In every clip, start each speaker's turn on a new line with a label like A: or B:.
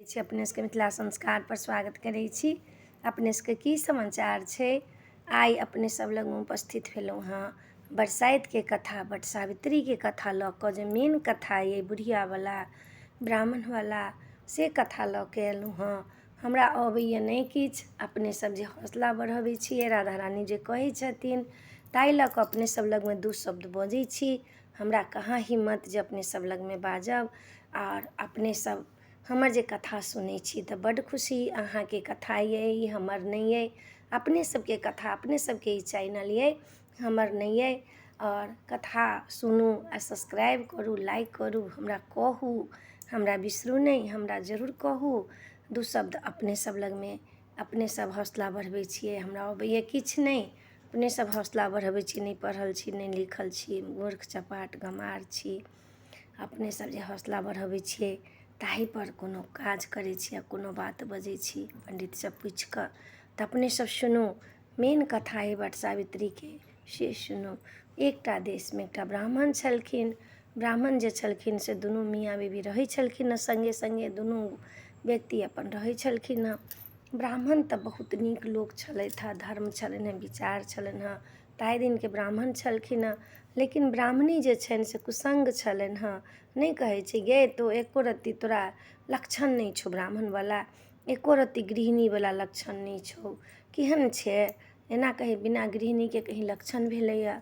A: छी अपने सबके मिथिला संस्कारपर स्वागत करै छी। अपने सबके की समाचार छै? आइ अपने सब लगमे उपस्थित भेलहुँ हँ बरसाइतके कथा, बट सावित्रीके कथा लऽ कऽ, जे मेन कथा अइ बुढ़ियावला ब्राह्मणवला, से कथा लऽ कऽ अयलहुँ हँ। हमरा अबैए नहि किछु, अपने सब जे हौसला बढ़बै छियै, राधा रानी जे कहै छथिन ताहि लऽ कऽ अपने सब लगमे दू शब्द बजै छी। हमरा कहाँ हिम्मत जे अपने सब लगमे बाजब। आओर अपने सब हमर जे कथा सुनै छी तऽ बड्ड खुशी। अहाँके कथा अइ ई, हमर नहि अइ। अपने सबके कथा, अपने सबके ई चैनल अइ, हमर नहि अइ। आओर कथा सुनू आ सब्सक्राइब करू, लाइक करू, हमरा कहू, हमरा बिसरू नहि, हमरा जरूर कहू दू शब्द। अपने सब लगमे अपने सब हौसला बढ़बै छियै। हमरा अबैए किछु नहि, अपने सब हौसला बढ़बै छी। नहि पढ़ल छी, नहि लिखल छी, मूर्ख चपाट गमार छी। अपने सब जे हौसला बढ़बै छियै ताहिपर कोनो काज करै छी आ कोनो बात बजै छी पण्डितसँ पूछि कऽ। तऽ अपने सब सुनू, मेन कथा अइ वट सावित्रीके, से सुनू। एकटा देशमे एकटा ब्राह्मण छलखिन। ब्राह्मण जे छलखिन से दुनू मियाँ बीबी रहै छलखिन हँ, सङ्गे सङ्गे दुनू व्यक्ति अपन रहै छलखिन हँ। ब्राह्मण तऽ बहुत नीक लोक छलथि हँ, धर्म छलनि हेँ, विचार छलनि हँ, ताहि दिनके ब्राह्मण छलखिन हँ। लेकिन ब्राह्मणी जे छनि से कुसङ्ग छलनि हँ। नहि कहै छै गे, तो एको रत्ती तोरा लक्षण नहि छौ ब्राह्मणवला, एको रत्ती गृहिणीवला लक्षण नहि छौ, केहन छै एना कहीं बिना गृहिणीके कहीं लक्षण भेलैए?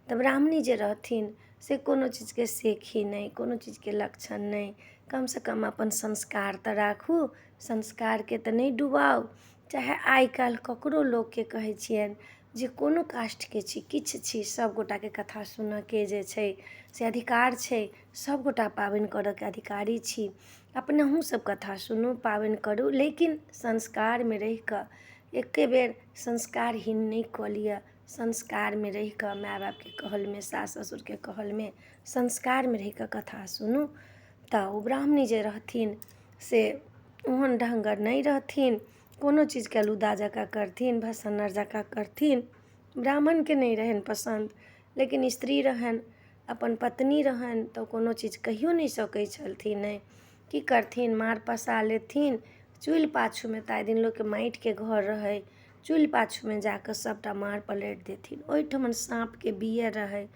A: तऽ ब्राह्मणी जे रहथिन से कोनो चीजके सेखी नहि, कोनो चीजके लक्षण नहि। कमसँ कम अपन संस्कार तऽ राखू, संस्कारके तऽ नहि डुबाउ। चाहे आइ काल्हि ककरो लोकके कहै छियनि जे कोनो कास्टके छी, किछु छी, सभगोटाके कथा सुनऽके जे छै से अधिकार छै। सभगोटा पाबनि करऽके अधिकारी छी। अपनहुँ सब कथा सुनू, पाबनि करू, लेकिन संस्कारमे रहि कऽ। एके बेर संस्कारहीन नहि कऽ लिअ। संस्कारमे रहि कऽ, माय बापके कहलमे, सास ससुरके कहलमे, संस्कारमे रहि कऽ कथा सुनू। तऽ ओ ब्राह्मणी जे रहथिन से ओहन ढङ्गर नहि रहथिन, कोनो चीजके अलूदा जकाँ करथिन, भसन्नर जकाँ करथिन। ब्राह्मणके नहि रहनि पसन्द, लेकिन स्त्री रहनि, अपन पत्नी रहनि, तऽ कोनो चीज कहियो नहि सकै छलथिन। नहि की करथिन, मार पसा लेथिन चुल्हि पाछूमे। ताहि दिन लोकके माटिके घर रहै। चुल्हि पाछूमे जा कऽ सभटा मार पलटि देथिन। ओहिठमन साँपके बिअर रहै,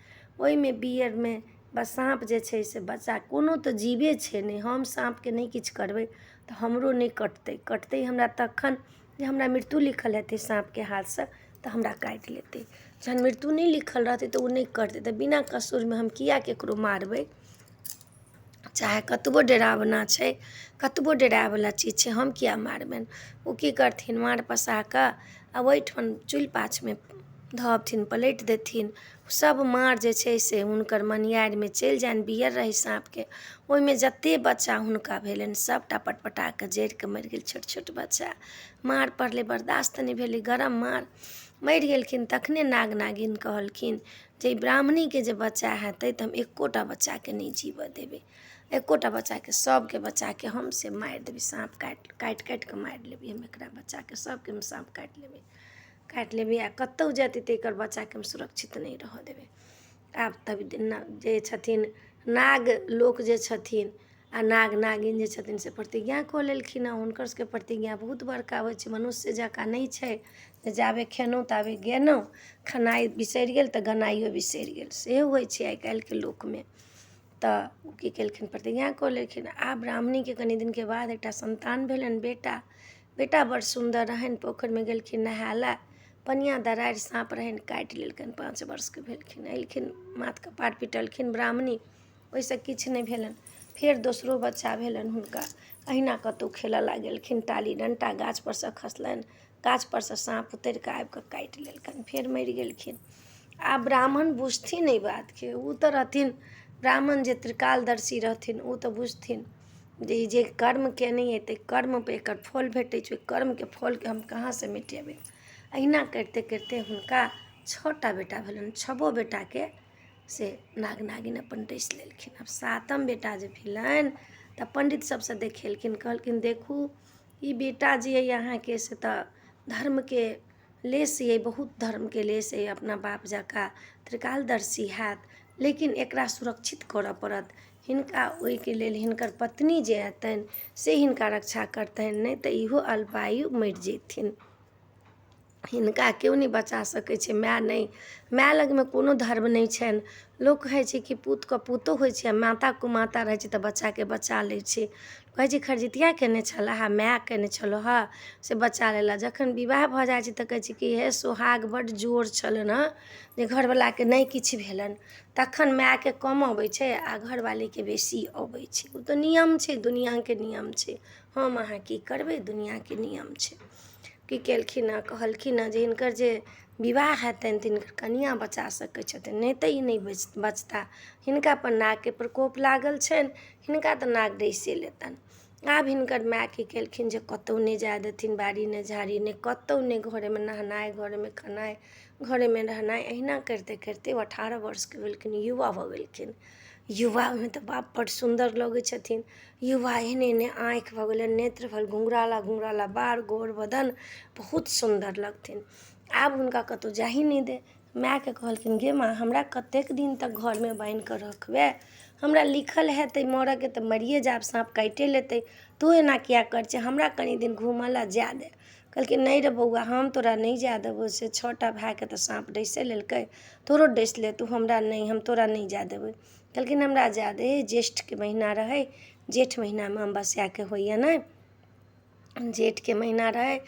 A: ओहिमे बिअरमे बस साँप जे छै से बच्चा कोनो तऽ जीवे छै नहि। हम साँपके नहि किछु करबै तऽ हमरो नहि कटतै। कटतै हमरा तखन जे हमरा मृत्यु लिखल हेतै साँपके हाथसँ, तऽ हमरा काटि लेतै। जहन मृत्यु नहि लिखल रहतै तऽ ओ नहि कटतै। तऽ बिना कसूरमे हम किया ककरो मारबै? चाहे कतबो डरावना छै, कतबो डरावला चीज छै, हम किया मारबनि? ओ की करथिन, मार पसा कऽ आ ओहिठमन चुल्हि पाछूमे धऽ अबथिन, पलटि देथिन। सभ मार जे छै से हुनकर मनिआरिमे चलि जानि। बिअर रहै साँपके, ओहिमे जतेक बच्चा हुनका भेलनि सभटा पटपटा कऽ जरि कऽ मरि गेल। छोट छोट बच्चा, मार पड़लै, बर्दाश्त नहि भेलै गरम मार, मरि गेलखिन। तखने नाग नागिन कहलखिन जे ई ब्राह्मणीके जे बच्चा हेतै तऽ हम एक्कोटा बच्चाके नहि जीबऽ देबै, एक्कोटा बच्चाके, सभके बच्चाके हम से मारि देबै। साँप काटि काटि काटि कऽ मारि लेबै हम एकरा बच्चाके, सभके हम साँप काटि लेबै, काटि लेबै। आ कतहु जेतै तऽ एकर बच्चाके हम सुरक्षित नहि रहऽ देबै। आब तब जे छथिन नाग लोक जे छथिन आ नाग नागिन जे छथिन से प्रतिज्ञा कऽ लेलखिन हँ। हुनकर सबके प्रतिज्ञा बहुत बड़का होइ छै, मनुष्य जकाँ नहि छै जे जाबे खेलहुँ ताबे गेलहुँ, खेनाइ बिसरि गेल तऽ गनाइयो बिसरि गेल, से होइ छै आइ काल्हिके लोकमे। तऽ ओ की केलखिन? प्रतिज्ञा कऽ लेलखिन। आब ब्राह्मणीके कनि दिनके बाद एकटा सन्तान भेलनि, बेटा। बेटा बड़ सुन्दर रहनि। पोखरिमे गेलखिन नहाय लए, पनिआ दरारि, साँप रहनि, काटि लेलकनि। 5 वर्षके भेलखिन, एलखिन, माथ कपार पिटलखिन ब्राह्मणी, ओहिसँ किछु नहि भेलनि। फेर दोसरो बच्चा भेलनि हुनका। अहिना कतहु खेलऽ लागि गेलखिन, टाली डण्टा गाछपर सँ खसलनि, गाछपर सँ साँप उतरि कऽ आबि कऽ काटि लेलकनि, फेर मरि गेलखिन। आब ब्राह्मण बुझथिन एहि बातके? ओ तऽ रहथिन ब्राह्मण जे त्रिकालदर्शी रहथिन, ओ तऽ बुझथिन जे ई जे कर्म केने अइ ताहि कर्मपर एकर फल भेटै छै, ओहि कर्मके फलके हम कहाँसँ मिटेबै? अहिना करिते करिते हुनका 6टा बेटा भेलनि। छबो बेटाके से नाग नागिन अपन डसि लेलखिन। आब सातम बेटा जे भेलनि तऽ पण्डित सबसँ देखेलखिन, कहलखिन देखू, ई बेटा जे अइ अहाँके से तऽ धर्मके लेश अइ, बहुत धर्मके लेश अइ, अपना बाप जकाँ त्रिकालदर्शी हैत, लेकिन एकरा सुरक्षित करऽ पड़त। हिनका ओहिके लेल हिनकर पत्नी जे हेतनि से हिनका रक्षा करतनि, नहि तऽ इहो अल्पायु मरि जेथिन। हिनका केओ नहि बचा सकै छै, माय नहि। माय लगमे कोनो धर्म नहि छनि। लोक कहै छै कि पूतके पुतोहु होइ छै आ माता कुमाता रहै छै तऽ बच्चाके बचा लै छै। कहै छै खरजितिया कयने छलए हे, माय कयने छलहुँ हेँ, से बचा लेलक। जखन विवाह भऽ जाइ छै तऽ कहै छै कि हे सोहाग बड्ड जोर छलनि हेँ जे घरवलाके नहि किछु भेलनि। तखन मायके कम अबै छै आ घरवालीके बेसी अबै छै। ओ तऽ नियम छै, दुनिआँके नियम छै। हम अहाँ की करबै, दुनिआँके नियम छै। की केलखिन हँ, कहलखिन हँ जे हिनकर जे विवाह हेतनि तिनकर कनिआँ बचा सकै छथिन, नहि तऽ ई नहि बचता। हिनकापर नागके प्रकोप लागल छनि, हिनका तऽ नाग डसिए लेतनि। आब हिनकर माय की केलखिन जे कतहु नहि जाय देथिन, बाड़ी नहि झाड़ी नहि, कतहु नहि, घरेमे नहेनाइ घरेमे खेनाइ घरेमे रहनाइ। एहिना करिते करिते ओ 18 वर्षके भेलखिन, युवा भऽ गेलखिन। युवामे तऽ बाप बड्ड सुन्दर लगै छथिन। युवा एहने एहने आँखि भऽ गेलनि, नेत्र भेल, घुँघराला घुँघराला बाल, गोर बदन, बहुत सुन्दर लगथिन। आब हुनका कतहु जाही नहि दै। मायके कहलखिन, गे माँ, हमरा कतेक दिन तक घरमे बान्हि कऽ रखबै? हमरा लिखल हेतै मरयके तऽ मरिए जायब, साँप काटिए लेतै। तू एना किया करै छै? हमरा कनि दिन घूमय लए जाय दे। कहलखिन, नहि रे बौआ, हम तोरा नहि जाय देबौ। से 6टा भायके तऽ साँप डसिए लेलकै, तोरो डसि लेतौ, हमरा नहि, हम तोरा नहि जाय देबै। कहलखिन, हमरा जाय दे। ज्येष्ठके महीना रहै, जेठ महीनामे अमावस्याके होइए ने, जेठके महीना रहै।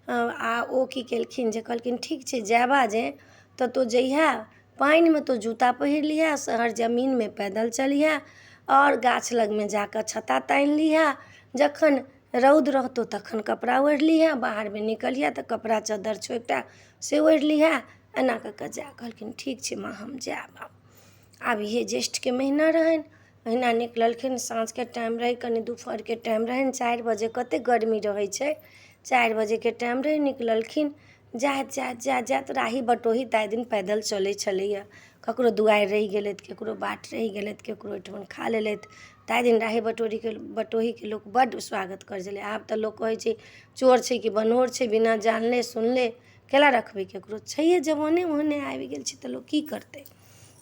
A: आ ओ की केलखिन जे कहलखिन, ठीक छै, जायबा जे तऽ तू जइहे, पानिमे तू जूता पहिर लिहे, शहर जमीनमे पैदल चलिहे आओर गाछ लगमे जा कऽ छत्ता तानि लिहे। जखन रौद रहतौ तखन कपड़ा ओढ़ि लिहे, बाहरमे निकलिहे तऽ कपड़ा चद्दर छौ एकटा से ओढ़ि लिहे, एना कऽ कऽ जा। कहलखिन, ठीक छै माँ, हम जायब। आब इहे ज्येष्ठके महीना रहनि। अहिना निकललखिन, साँझके टाइम रहै, कनि दुपहरके टाइम रहनि, 4 बजे, कतेक गर्मी रहै छै, 4 बजेके टाइम रहै। निकललखिन, जाइत जाइत जाइत जाइत राही बटोही ताहि दिन पैदल चलै छलैए। ककरो दुआरि रहि गेलै तऽ ककरो बाट रहि गेलै तऽ ककरो ओहिठमन खा लेलथि। ताहि दिन राही बटोहीके बटोहीके लोक बड्ड स्वागत करै छलै। आब तऽ लोक कहै छै चोर छै कि बनोर छै, बिना जानले सुनले केला रखबै ककरो छैहे। जमाने ओहने आबि गेल छै तऽ लोक की करतै?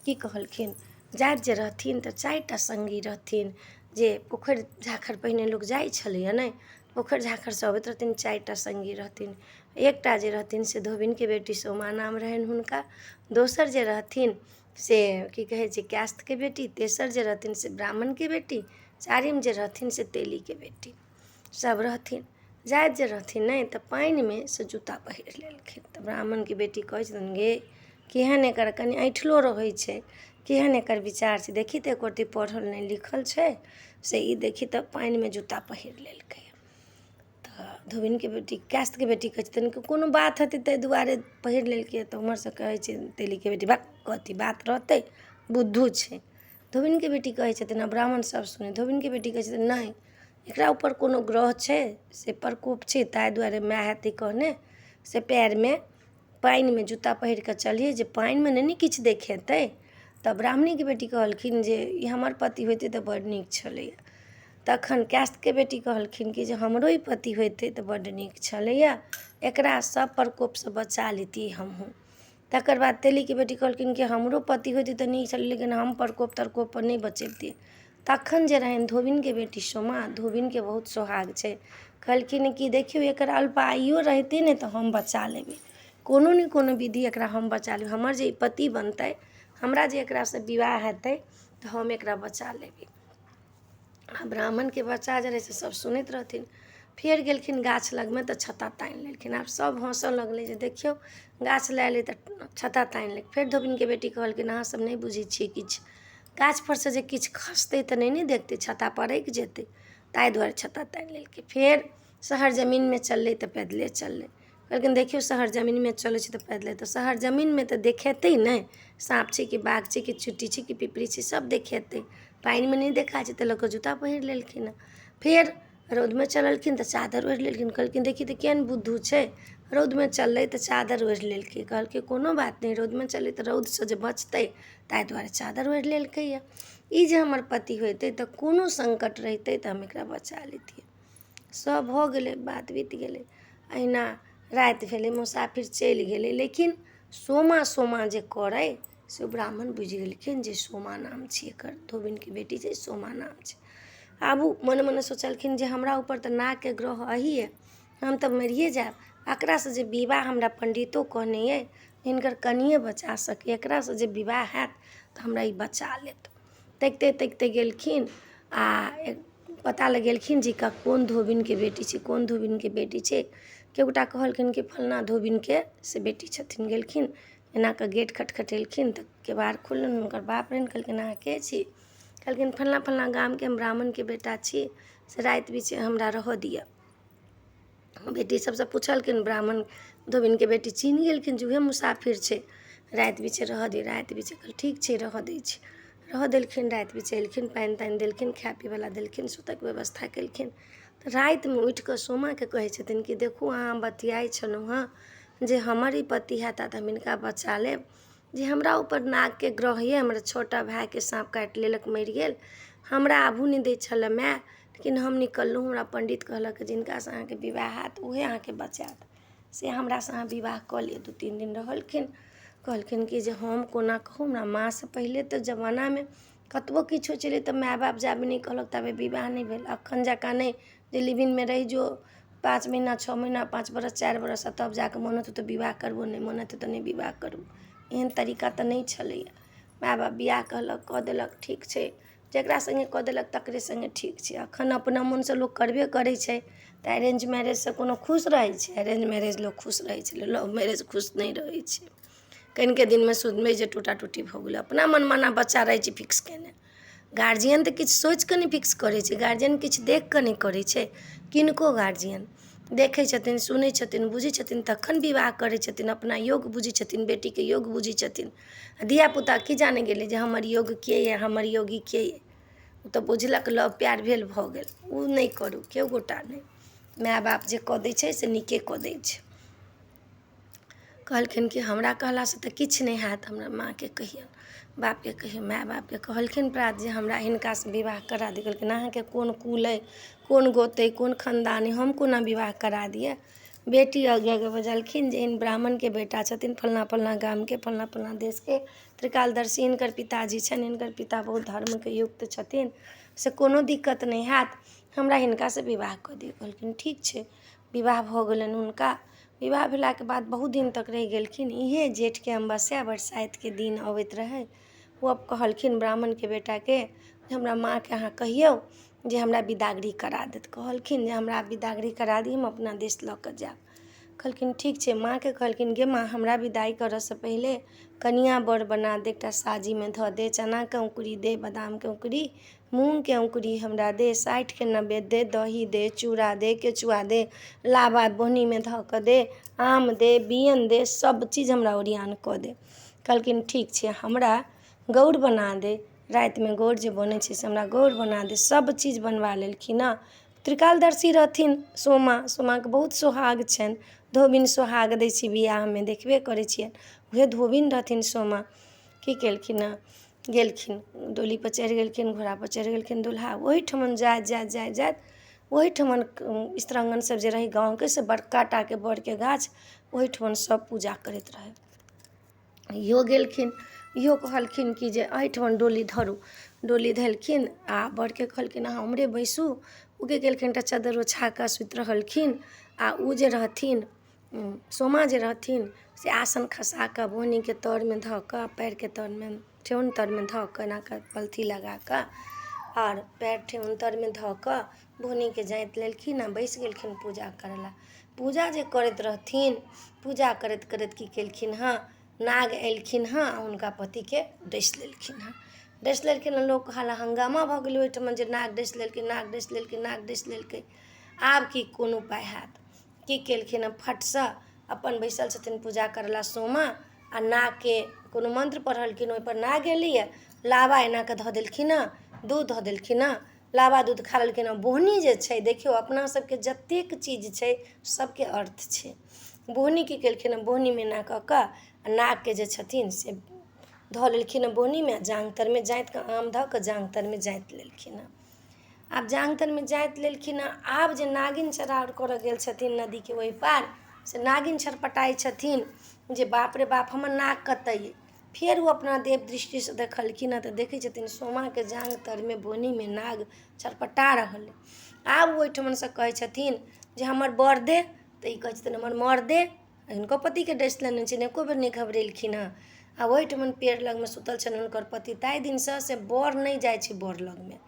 A: की कहलखिन, जाइत जे रहथिन तऽ 4टा सङ्गी रहथिन। जे पोखरि झाँखरि पहिने लोक जाइ छलैए ने, पोखरि झाँखरिसँ अबैत रहथिन, 4टा सङ्गी रहथिन। एकटा जे रहथिन से धोबिनके बेटी सोमा नाम रहनि हुनका, दोसर जे रहथिन से की कहै छै कायस्थके बेटी, तेसर जे रहथिन से ब्राह्मणके बेटी, चारिम जे रहथिन से तेलीके बेटी। सभ रहथिन। जाइत जे रहथिन ने तऽ पानिमे से जूता पहिर लेलखिन। तऽ ब्राह्मणके बेटी कहै छथिन, गे, केहन एकर कनि ऐँठलो रहै छै, केहन एकर विचार छै, देखी तऽ एको रत्ती पढ़ल नहि लिखल छै से, ई देखी तऽ पानिमे जूता पहिर लेलकै। तऽ धोबिनके बेटी कायस्थके बेटी कहै छथिन कि कोनो बात हेतै ताहि दुआरे पहिर लेलकै। तऽ ओम्हरसँ कहै छै तेलीके बेटी, भक, कथी बात रहतै, बुद्धू छै। धोबिनके बेटी कहै छथिन आ ब्राह्मण सब सुनै, धोबिनके बेटी कहै छथिन, नहि, एकरा ऊपर कोनो ग्रह छै से प्रकोप छै, ताहि दुआरे माय हेतै कहने से पएरमे पानिमे जूता पहिर कऽ चलिहे जे पानिमे नहि ने किछु देखेतै। तऽ ब्राह्मणीके बेटी कहलखिन जे ई हमर पति होइतै तऽ बड्ड नीक छलैए। तखन कायस्थके बेटी कहलखिन कि जे हमरो ई पति होइतै तऽ बड्ड नीक छलैए, एकरा सभ प्रकोपसँ बचा लैतियै हमहूँ। तकर बाद तेलीके बेटी कहलखिन कि हमरो पति होइतै तऽ नीक छलै, लेकिन हम प्रकोप तरकोपपर नहि बचैबतियै। तखन जे रहनि धोबिनके बेटी सोमा, धोबिनके बहुत सोहाग छै, कहलखिन कि देखियौ एकर अल्पायुओ रहितै ने तऽ हम बचा लेबै, कोनो ने कोनो विधि एकरा हम बचा लेबै। हमर जे ई पति बनतै, हमरा जे एकरासँ विवाह हेतै तऽ हम एकरा बचा लेबै। आ ब्राह्मणके बच्चा जे रहै से सभ सुनैत रहथिन। फेर गेलखिन गाछ लगमे तऽ छत्ता तानि लेलखिन। आब सभ हँसय लगलै जे देखियौ गाछ लए एलै तऽ छत्ता तानि लेलकै। फेर धोबिनके बेटी कहलखिन, अहाँसभ नहि बुझै छियै किछु, गाछपर सँ जे किछु खसतै तऽ नहि ने देखतै, छत्ता परकि जेतै, ताहि दुआरे छत्ता तानि लेलकै। फेर शहर जमीनमे चललै तऽ पैदले चललै। कहलखिन, देखियौ शहर जमीनमे चलै छै तऽ पैदले, तऽ शहर जमीनमे तऽ देखेतै नहि, साँप छै कि बाघ छै कि चुट्टी छै कि पिपरी छै, सभ देखेतै, पानिमे नहि देखा छै, ताहि लऽ कऽ जूता पहिर लेलखिन। फेर रौदमे चललखिन तऽ चादर ओढ़ि लेलखिन। कहलखिन, देखी तऽ केहन बुद्धू छै, रौदमे चललै तऽ चादर ओढ़ि लेलकै। कहलकै, कोनो बात नहि, रौदमे चललै तऽ रौदसँ जे बचतै ताहि दुआरे चादर ओढ़ि लेलकैए। ई जे हमर पति होइतै तऽ कोनो सङ्कट रहितै तऽ हम एकरा बचा लैतियै। सभ भऽ गेलै, बात बीत गेलै। अहिना राति भेलै, मुसाफिर चलि गेलै, लेकिन सोमा सोमा जे करै से ओ ब्राह्मण बुझि गेलखिन जे सोमा नाम छी एकर, धोबिनके बेटी छै, सोमा नाम छै। आब ओ मने मने सोचलखिन जे हमरा ऊपर तऽ नागके ग्रह अही अइ, हम तऽ मरिए जायब, एकरासँ जे विवाह हमरा पण्डितो कहने अइ, हिनकर कनिए बचा सकैए, एकरासँ जे विवाह हैत तऽ हमरा ई बचा लेत। तकिते तकिते गेलखिन आ पता लगेलखिन जे कोन धोबिनके बेटी छै, कोन धोबिनके बेटी छै। केओ गोटा कहलखिन कि फल्लाँ धोबिनके से बेटी छथिन। गेलखिन, एना कऽ गेट खटखटेलखिन तऽ केबाड़ खुललनि, हुनकर बाप रहनि। कहलखिन अहाँ के छी? कहलखिन फल्लाँ फल्लाँ गामके हम ब्राह्मणके बेटा छी, से राति बीच हमरा रहऽ दिअ। बेटी सबसँ पुछलखिन, ब्राह्मण धोबिनके बेटी चिन्ह गेलखिन जे उएह मुसाफिर छै। राति बीचे रहऽ दिअ, राति बीचे। कहल ठीक छै, रहऽ दै छी। रहऽ देलखिन। राति बीचे एलखिन, पानि तानि देलखिन, खाय पीबै देलखिन, सुतयके व्यवस्था केलखिन। तऽ रातिमे उठि कऽ सोमाके कहै छथिन कि देखू, अहाँ बतियाइ छलहुँ हँ जे हमर ई पति हेता तऽ हम हिनका बचा लेब, जे हमरा ऊपर नागके ग्रह यऽ, हमरा 6टा भायके साँप काटि लेलक, मरि गेल, हमरा आबू नहि दै छलए माय, लेकिन हम निकललहुँ, हमरा पण्डित कहलक जिनकासँ अहाँके विवाह हैत उएह अहाँके बचायत, से हमरासँ अहाँ विवाह कऽ लिअ। 2-3 दिन रहलखिन। कहलखिन कि जे हम कोना कहू, हमरा माँसँ पहिले तऽ जमानामे कतबो किछु होइ छलै तऽ माय बाप जाबे नहि कहलक ताबे विवाह नहि भेल। एखन जकाँ नहि जे लिव इनमे रहि जो 5 महीना, 6 महीना, 5 बरस, 4 बरस, आ तब जाकऽ मोन हेतौ तऽ विवाह करबो, नहि मोन हेतौ तऽ नहि विवाह करबो। एहन तरीका तऽ नहि छलैए। माय बाप बियाह कहलक, कऽ देलक, ठीक छै, जकरा सङ्गे कऽ देलक तकरे सङ्गे ठीक छै। एखन अपना मोनसँ लोक करबे करै छै तऽ अरेंज मैरेजसँ कोनो खुश रहै छै? अरेंज मैरेज लोक खुश रहै छलै, लव मैरेज खुश नहि रहै छै। कनिके दिनमे सुनबै जे टूटा टूटी भऽ गेलै। अपना मनमाना बच्चा रहै छै फिक्स कयने। गार्जियन तऽ किछु सोचि कऽ नहि फिक्स करै छै, गार्जियन किछु देखि कऽ नहि करै छै। किनको गार्जियन देखै छथिन, सुनै छथिन, बुझै छथिन, तखन विवाह करै छथिन। अपना योग्य बुझै छथिन, बेटीके योग्य बुझै छथिन। आ धियापुता की जाने गेलै जे हमर योग्य के अइ, हमर योगी के अइ? ओ तऽ बुझलक लव प्यार भेल, भऽ गेल। ओ नहि करू केओ गोटा नहि, माय बाप जे कऽ दै छै से नीके कऽ दै छै। कहलखिन कि हमरा कहलासँ तऽ किछु नहि हैत, हमरा माँके कहियौन, बापके कहियौ। माय बापके कहलखिन प्रात जे हमरा हिनकासँ विवाह करा दिअ। कहलखिन अहाँके कोन कुल अइ, कोन गोत अइ, कोन खानदान अइ, हम कोना विवाह करा दिअ? बेटी आगे बजलखिन जे एहन ब्राह्मणके बेटा छथिन, फल्लाँ फल्लाँ गामके, फल्लाँ फल्लाँ देशके, त्रिकालदर्शी हिनकर पिताजी छनि, हिनकर पिता बहुत धर्मके युक्त छथिन, से कोनो दिक्कत नहि हैत, हमरा हिनकासँ विवाह कऽ दिअ। कहलखिन ठीक छै। विवाह भऽ गेलनि हुनका। विवाह भेलाके बाद बहुत दिन तक रहि गेलखिन। इहे जेठके अमावस्या बरसाइतके दिन अबैत रहै। ओ अब कहलखिन ब्राह्मणके बेटाके, हमरा माँके अहाँ कहियौ जे हमरा विदागरी करा देत। कहलखिन जे हमरा विदागरी करा दी, हम अपना देश लऽ कऽ जायब। कहलखिन ठीक छै। माँके कहलखिन गे माँ, हमरा विदाइ करऽसँ पहिले कनिआँ बर बना दे, एकटा साजीमे धऽ दे, चनाके औँकुरी दे, बादामके औँकुरी, मूँगके औँकुरी हमरा दे, 60के नैवेद्य दे, दही दे, चूड़ा दे, केचुआ दे, लाबा बोहनीमे धऽ कऽ दे, आम दे, बियन दे, सभ चीज हमरा ओरियान कऽ दे। कहलखिन ठीक छै। हमरा गौर बना दे, रातिमे गौर जे बनै छै से हमरा गौर बना दे। सभ चीज बनवा लेलखिन हँ। त्रिकालदर्शी रहथिन सोमा। सोमाके बहुत सोहाग छनि। धोबिन सोहाग दै छै बियाहमे, देखबे करै छियै, उएह धोबिन रहथिन सोमा। की केलखिन हँ? गेलखिन, डोलीपर चढ़ि गेलखिन, घोड़ापर चढ़ि गेलखिन दुल्हा। ओहिठमन जाइत जाइत जाइत जाइत ओहिठमन स्त्रांगण सब जे रहै गाँवके, से बड़का टाके बड़के गाछ, ओहिठमन सब पूजा करैत रहै। इहो गेलखिन, इहो कहलखिन कि जे एहिठमन डोली धरू। डोली धेलखिन आ बरके कहलखिन अहाँ उम्हरे बैसू। ओ की केलखिन? एकटा चद्दर ओछा कऽ सुति रहलखिन। आ ओ जे रहथिन, सोमा जे रहथिन, से आसन खसा कऽ बोहनीके तरमे धऽ कऽ, पएरके तरमे, ठेहुन तरमे धऽ कऽ, एना कऽ पलथी लगा कऽ आओर पएर ठेहुन तरमे धऽ कऽ बोहनीके जाँति लेलखिन आ बैसि गेलखिन पूजा करय लए। पूजा जे करैत रहथिन, पूजा करैत करैत की केलखिन हँ? नाग एलखिन हँ आ हुनका पतिके डसि लेलखिन हँ, डसि लेलखिन हँ। लोक हल्ला हंगामा भऽ गेलै ओहिठमन जे नाग डसि लेलकै, नाग डसि लेलकै, नाग डसि लेलकै। आब की कोन उपाय हैत? की केलखिन हँ? फटसँ अपन बैसल छथिन पूजा करय सोमा आ नागके कोनो मन्त्र पढ़लखिन, ओहिपर नाग एलैए, लाबा एना कऽ धऽ देलखिन हँ, दूध धऽ देलखिन हँ, लाबा दूध खा लेलखिन हँ। बोहनी जे छै, देखियौ, अपना सबके जतेक चीज छै सबके अर्थ छै। बोहनी की केलखिन हँ? बोहनीमे एना कऽ कऽ आ नागके जे छथिन से धऽ लेलखिन हँ बोहनीमे, आ जाँघ तरमे जाँति कऽ, आम धऽ कऽ जाँघ तरमे जाँति लेलखिन हँ। आब जाँघ तरमे जाँति लेलखिन हँ। आब जे नागिन चराउर करऽ गेल छथिन नदीके ओहि पार, से नागिन छटपटाइ छथिन जे बाप रे बाप, हमर नाग कतऽ अइ? फेर ओ अपना देव दृष्टिसँ देखलखिन हँ तऽ देखै छथिन सोमाके जाँघ तरमे बोनीमे नाग छटपटा रहल अइ। आब ओहिठमनसँ कहै छथिन जे हमर वर दे, तऽ ई कहै छथिन हमर मर दे। हिनको पतिके डसि लेने छनि, एको बेर नहि घबरेलखिन हँ। आ ओहिठमन पेड़ लगमे सुतल छनि हुनकर पति। ताहि दिनसँ से वर नहि जाइ छै वर लगमे।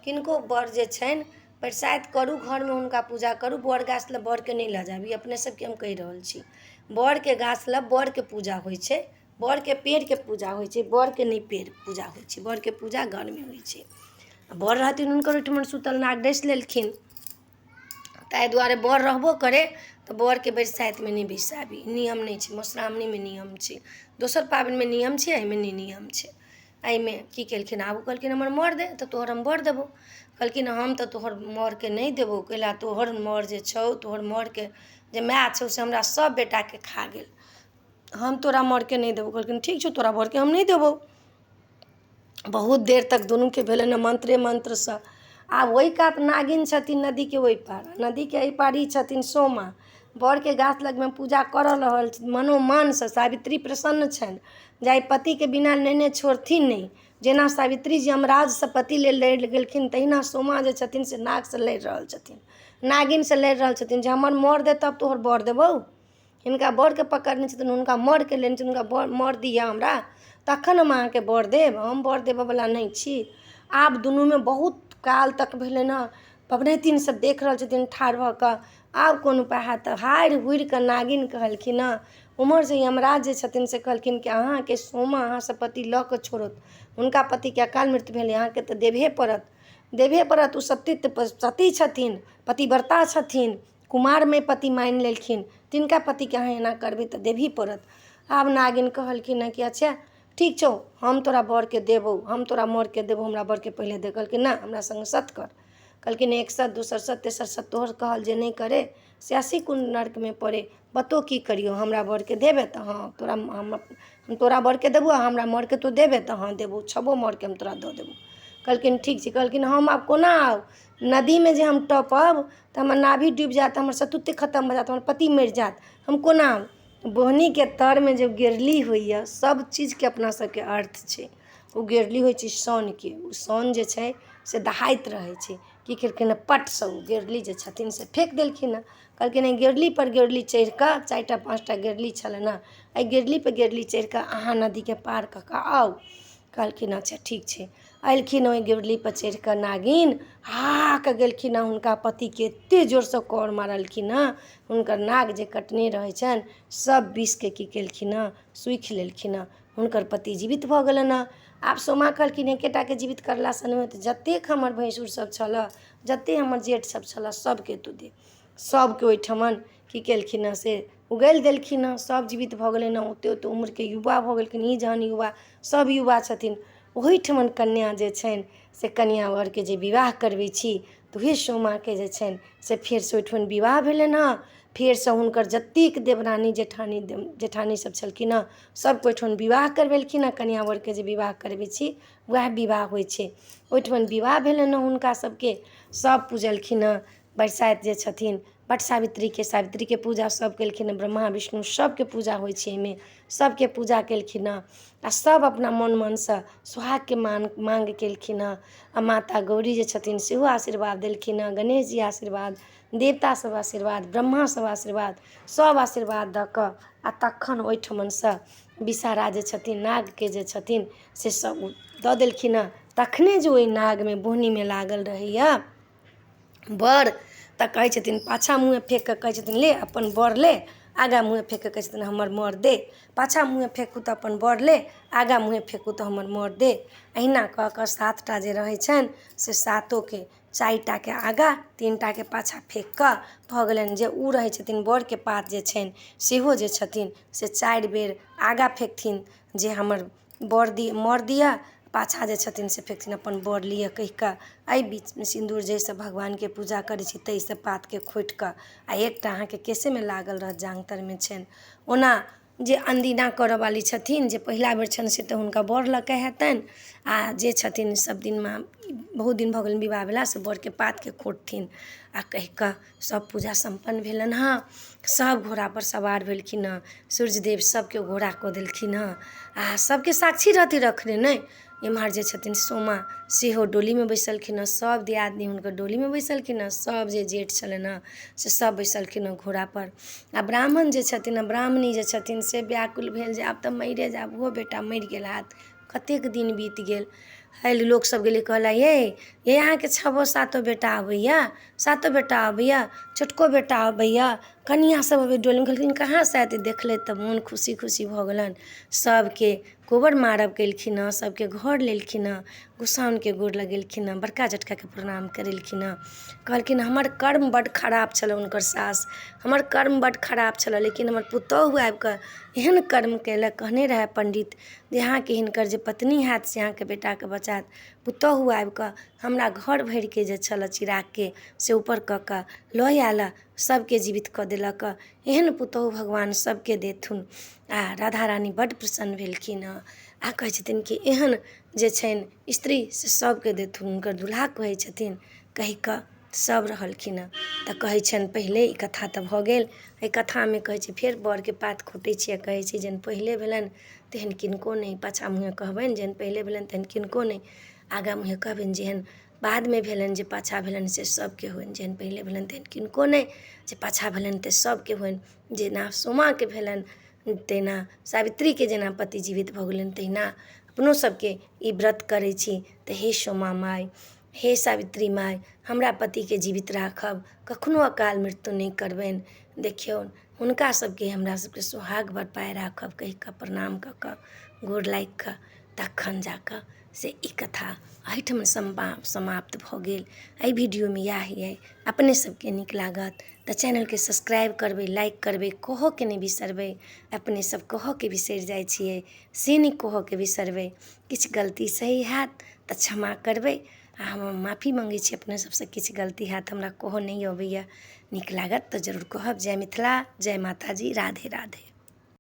A: किनको वर जे छनि, बरसाइत करू, घरमे हुनका पूजा करू, वर गाछ लग वरके नहि लऽ जायब। ई अपने सबके हम कहि रहल छी। वरके गाछ लग वरके पूजा होइ छै, वरके पेड़के पूजा होइ छै, वरके नहि पेड़ पूजा होइ छै। वरके पूजा घरमे होइ छै। आ वर रहथिन हुनकर ओहिठमन सुतल, नाग डसि लेलखिन। ताहि दुआरे वर रहबो करै तऽ वरके बरसाइतमे नहि बैसाबी, नियम नहि छै। मधुश्रावणीमे नियम छै, दोसर पाबनिमे नियम छै, एहिमे नहि नियम छै। एहिमे की केलखिन, आब ओ कहलखिन हमर मर दे तऽ तोहर हम वर देबौ। कहलखिन हम तऽ तोहर मरके नहि देबौ, कैला तोहर मर जे छौ, तोहर मरके जे माय छौ से हमरा सभ बेटाके खा गेल, हम तोरा मरके नहि देबौ। कहलखिन ठीक छौ, तोरा बरके हम नहि देबौ। बहुत देर तक दुनूके भेलनि हँ मन्त्रे मन्त्रसँ। आब ओहि कात नागिन छथिन नदीके ओहि पार, नदीके एहि पार ई छथिन सोमा। बड़के गाछ लगमे पूजा करऽ रहल छथिन मनोमनसँ। सावित्री प्रसन्न छनि जे आइ पतिके बिना नेने छोड़थिन नहि। जेना सावित्री जी यमराजसँ पति लेल लड़ि गेलखिन, तहिना सोमा जे छथिन से नागसँ लड़ि रहल छथिन, नागिनसँ लड़ि रहल छथिन जे हमर मर दे तब तोहर वर देबौ। हिनका बरके पकड़ने छथिन, हुनका मरके लेने छथिन। हुनका बर मर दिअ हमरा, तखन हम अहाँके वर देब, हम वर देबयवला नहि छी। आब दुनूमे बहुत काल तक भेलनि हँ। पबनैतिन सभ देख रहल छथिन ठाढ़ भऽ कऽ। आब कोन उपाय हैत? तऽ हारि हुरि कऽ नागिन कहलखिन हँ, ओम्हरसँ यमराज जे छथिन से कहलखिन कि अहाँके सोमा अहाँसँ पति लऽ कऽ छोड़त। हुनका पतिके अकाल मृत्यु भेलै, अहाँके तऽ देबहे पड़त, देबहे पड़त। ओ सतीत्व सती छथिन, पतिव्रता छथिन, कुमारमे पति मानि लेलखिन, तिनका पतिके अहाँ एना करबै तऽ देबही पड़त। आब नागिन कहलखिन हँ कि अच्छा ठीक छौ, हम तोरा बरके देबौ, हम तोरा मरके देबौ, हमरा बरके पहिले दे। कहलखिन ना, हमरा सङ्गे सत कर। कहलखिन एक सत, दोसर सत, तेसर सत, तोहर कहल जे नहि करे से अस्सी कुण्ड नर्कमे पड़े। बतो की करियौ? हमरा बरके देबे तऽ हँ तोरा हम तोरा बरके देबौ, आ हमरा मरके तू देबे तऽ हँ देबौ, छबो मरके हम तोरा दऽ देबौ। कहलखिन ठीक छै। कहलखिन हम आब कोना आउ? नदीमे जे हम टपब तऽ हमर नाभि डूबि जायत, हमर सतुत्व खतम भऽ जायत, हमर पति मरि जायत, हम कोना आउ? बोहनीके तरमे जे गेरली होइए, सभ चीजके अपना सभके अर्थ छै। ओ गेरली होइ छै सोनके। ओ सोन जे छै से दहाइत रहै छै। की केलखिन हँ, पटसँ ओ गेरली जे छथिन से फेँक देलखिन हँ। कहलखिन एहि गेरलीपर गेरली चढ़ि कऽ, 4टा 5टा गेरली छलनि हँ, एहि गेरलीपर गेरली चढ़ि कऽ अहाँ नदीके पार कऽ कऽ आउ। कहलखिन अच्छा ठीक छै। एलखिन ओहि गेरलीपर चढ़ि कऽ नागिन हा कऽ गेलखिन हँ, हुनका पतिके एतेक जोरसँ कर मारलखिन हँ, हुनकर नाग जे कटने रहै छनि सभ विषके की केलखिन हँ, सूखि लेलखिन हँ। हुनकर पति जीवित भऽ गेलनि हँ। आब सोमा कहलखिन एकेटाके जीवित करलासँ नहि होतै, जतेक हमर भैँसुरसभ छलऽ, जतेक हमर जेठसभ छलऽ, सभके तू दे। सभके ओहिठमन की केलखिन हँ से उगलि देलखिन हँ। सभ जीवित भऽ गेलनि हँ। ओतेक ओतेक उम्रके युवा भऽ गेलखिन। ई जहन युवा सभ युवा छथिन। ओहिठमन कन्या जे छनि से कन्या वरके जे विवाह करबै छी, तऽ उएह सोमाके जे छनि से फेरसँ ओहिठमन विवाह भेलनि हँ। फेरसँ हुनकर जतेक देवरानी जेठानी जेठानी सभ छलखिन हँ, सभके ओहिठमन विवाह करबेलखिन हँ। कन्या वरके जे विवाह करबै छी उएह विवाह होइ छै। ओहिठमन विवाह भेलनि हँ हुनका सभके। सभ पुजलखिन हँ। बरसाइत जे छथिन वट सावित्रीके, सावित्रीके पूजा सभ केलखिन हँ। ब्रह्मा विष्णु सभके पूजा होइ छै एहिमे। सभके पूजा केलखिन हँ आ सभ अपना मन मनसँ सोहागके मान माँग केलखिन हँ। आ माता गौरी जे छथिन सेहो आशीर्वाद देलखिन हँ, गणेश जी आशीर्वाद, देवता सभ आशीर्वाद, ब्रह्मा सभ आशीर्वाद, सभ आशीर्वाद दऽ कऽ आ तखन ओहिठमनसँ विषहारा जे छथिन नागके जे छथिन से सभ दऽ देलखिन हँ। तखने जे ओहि नागमे बोहनीमे लागल रहैए बर, तऽ कहै छथिन पाछाँ मुँहे फेँक कऽ कहै छथिन ले अपन बर ले, आगाँ मुँहे फेँक कऽ कहै छथिन हमर मर दे। पाछाँ मुँहे फेँकू तऽ अपन बर ले, आगाँ मुँहे फेँकू तऽ हमर मर दे। अहिना कऽ कऽ 7टा जे रहै छनि से सातोके 4टाके आगाँ 3टाके पाछाँ फेँक कऽ भऽ गेलनि। जे ओ रहै छथिन बरके पात जे छनि सेहो जे छथिन से 4 बेर आगाँ फेँकथिन जे हमर बर दि मर दिअ, पाछाँ जे छथिन से फेँकथिन अपन बर लिअ कहि कऽ। एहि बीचमे सिन्दूर जाहिसँ भगवानके पूजा करै छी ताहिसँ पातके खोँटि कऽ आ एकटा अहाँके केसेमे लागल रहत, जाँघ तरमे छनि। ओना जे अनदिना करऽवाली छथिन, जे पहिला बेर छनि से तऽ हुनका वर लऽ कऽ हेतनि, आ जे छथिन सब दिनमे बहुत दिन भऽ गेलनि विवाह भेला से वरके पातके खोँटथिन। आ कहि कऽ सब पूजा सम्पन्न भेलनि हँ। सब घोड़ापर सवार भेलखिन हँ, सूर्यदेव सबके घोड़ा कऽ देलखिन हँ, आ सबके साक्षी रहती रखने ने। एम्हर जे छथिन सोमा सेहो डोलीमे बैसलखिन हँ, सब दियादनी हुनकर डोलीमे बैसलखिन हँ, सब जे जेठ छलनि हँ से सब बैसलखिन हँ घोड़ापर। आ ब्राह्मण जे छथिन आ ब्राह्मणी जे छथिन से व्याकुल भेल जे आब तऽ मरिए जायब, ओहो बेटा मरि गेल हैत, कतेक दिन बीत गेल। आयल लोकसभ गेलै कहलक, ये ये अहाँके छओ सातो बेटा अबैए, सातो बेटा अबैए, छोटको बेटा अबैए, कनिआँ सभ अबै डोलीमे। कहलखिन कहाँसँ आयत? देखलथि तऽ मोन खुशी खुशी भऽ गेलनि। सभके कोबर मारब केलखिन हँ, सभके घर लेलखिन हँ, गोसाउनिके गोर लगेलखिन हँ, बड़का जेठकाके प्रणाम करेलखिन हँ। कहलखिन हमर कर्म बड्ड खराब छलै, हुनकर सास, हमर कर्म बड्ड खराब छलै, लेकिन हमर पुतहु आबि कऽ एहन कर्म कयलक। कहने रहए पण्डित जे अहाँके हिनकर जे पत्नी हैत से अहाँके बेटाके बचायत। पुतहु आबि कऽ हमरा घर भरिके जे छलए चिरागके से ऊपर कऽ कऽ लऽ आयल, सभके जीवित कऽ देलक। एहन पुतहु भगवान सभके देथुन। आ राधा रानी बड्ड प्रसन्न भेलखिन हँ, आ कहै छथिन कि एहन जे छनि स्त्री से सभके देथुन, हुनकर दुल्हा कहै छथिन। कहि कऽ सभ रहलखिन हँ। तऽ कहै छनि पहिले ई कथा तऽ भऽ गेल। एहि कथामे कहै छै फेर बड़के पात खोँटै छियै, कहै छै जेहन पहिले भेलनि तेहन किनको नहि। पाछाँ मुँहे कहबनि जेहन पहिले भेलनि तेहन किनको नहि, आगाँ मुँहे कहबनि जेहन बादमे भेलनि जे पाछाँ भेलनि से सभके होइन। जेहन पहिले भेलनि तेहन किनको नहि, जे पाछाँ भेलनि ते सभके होइन। जेना सोमाके भेलनि तेना सावित्रीके जेना पति जीवित भऽ गेलनि, तहिना अपनो सभके ई व्रत करै छी। तऽ हे सोमा माय, हे सावित्री माय, हमरा पतिके जीवित राखब, कखनो अकाल मृत्यु नहि करबनि। देखियौ हुनका सबके हमरा सबके सोहाग बरपाए राखब कहि कऽ प्रणाम कऽ कऽ गोर लागि कऽ तखन जा कऽ से ई कथा एहिठाम समाप्त भऽ गेल। एहि वीडियोमे इएह अइ। अपने सबके नीक लागत तऽ चैनलके सब्सक्राइब करबै, लाइक करबै, कहऽके नहि बिसरबै। अपने सब कहऽके बिसरि जाइ छियै, से नहि कहऽके बिसरबै। किछु गलती सही हैत तऽ क्षमा करबै, आ हम माफी मङ्गै छी अपने सबसँ, किछु गलती हैत, हमरा कहऽ नहि अबैए। नीक लागत तऽ जरूर कहब। जय मिथिला, जय माताजी, राधे राधे।